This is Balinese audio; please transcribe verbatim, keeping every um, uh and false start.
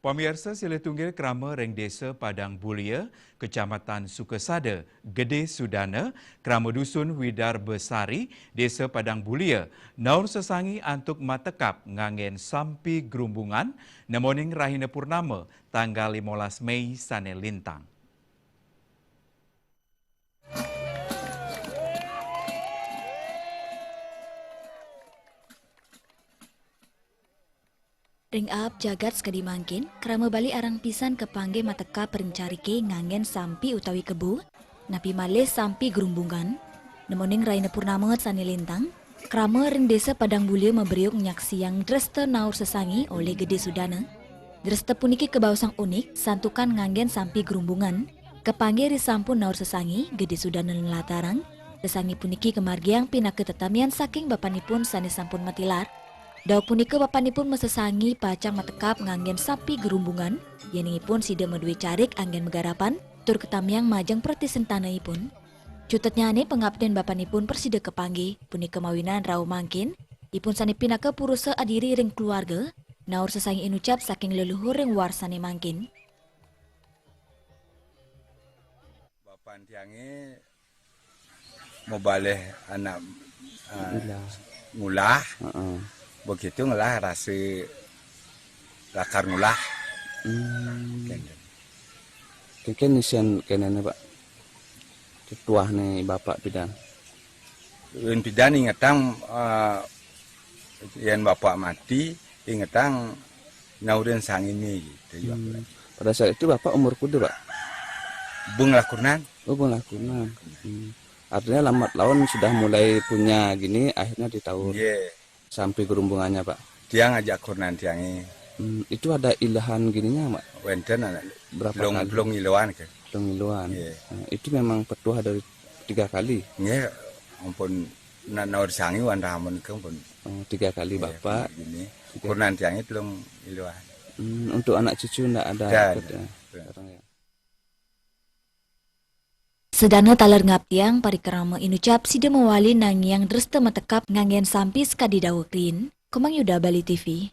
Pamirsa, silih tunggil krama ring Desa Padang Bulia, Kecamatan Sukasada, Gede Sudana, krama Dusun Widar Besari, Desa Padang Bulia, naur sesangi antuk matekap nganggen sampi grumbungan, nemoning rahina purnama, tanggal limolas Mei sane lintang. Ring aab jagat sakadi mangkin, krama Bali arang pisan kapanggih matekap ring carike nganggen sampi utawi kebo, napi malih sampi grumbungan, nemoning rahina purnama sane lintang, krama ring Desa Padang Bulia mabriuk nyaksiang dresta naur sesangi olih Gede Sudana. Dresta puniki kabaosang unik, santukan nganggen sampi grumbungan, kapanggih risampun naur sesangi, Gede Sudana nlatarang, sesangi puniki kamargiang pinaka tetamian saking bapanipun sane sampun matilar. Daweg punika bapanipun masesangi pacang matekap nganggen sampi grumbungan, yening ipun sida madue carik anggen magarapan, tur katamiang majeng pratisentanaipun. Cutetnyane pangaptin bapanipun prasida kapanggih, punika mawinan rauh mangkin, ipun sane pinaka purusa adiri ring keluarga, naur sesangi inucap saking leluhur ring warsane mangkin. Bapan tiange mabalih anak, eh, ngulah. Heeh. Begitu ngelah rasa lakar ngulah. Hmm. Kenten. Kengken nisen kenene, Pak. Tetuahne Bapak pidan. Yen pidan ingetang, eh, yen Bapak mati, ingetang naurin sangine gitu, ya. Hmm. Pada saat itu Bapak umur kuda, Pak? Bung lakunan. Oh, bung lakunan. Hmm. Artinya lambat laun sudah mulai punya gini, akhirnya ditaur. Nggih. Sampai gerumbungannya, Pak. Tiang ajak kunan tiange. Hmm, itu ada ilahan gininya, Pak? Wenten anak. Berapa kali? Belum iloan ke. Belum iloan. Nggih. Nah, itu memang petuah dari tiga kali. Nggih, ampun, na-, naur sangi wan ramun ke pun. Oh, tiga kali. Nggih, Bapak. Gini. Tiga. Kunan tiange belum iloan. Hmm, untuk anak cucu ndak ada. Ndak ikut, ada. Ya? Ndak. Sekarang ya. Sedana taler ngaptiang parikrama inucap sida mawali nangiang dresta matekap nganggen sampi sakadi daweg riin. Komang Yuda, Bali T V.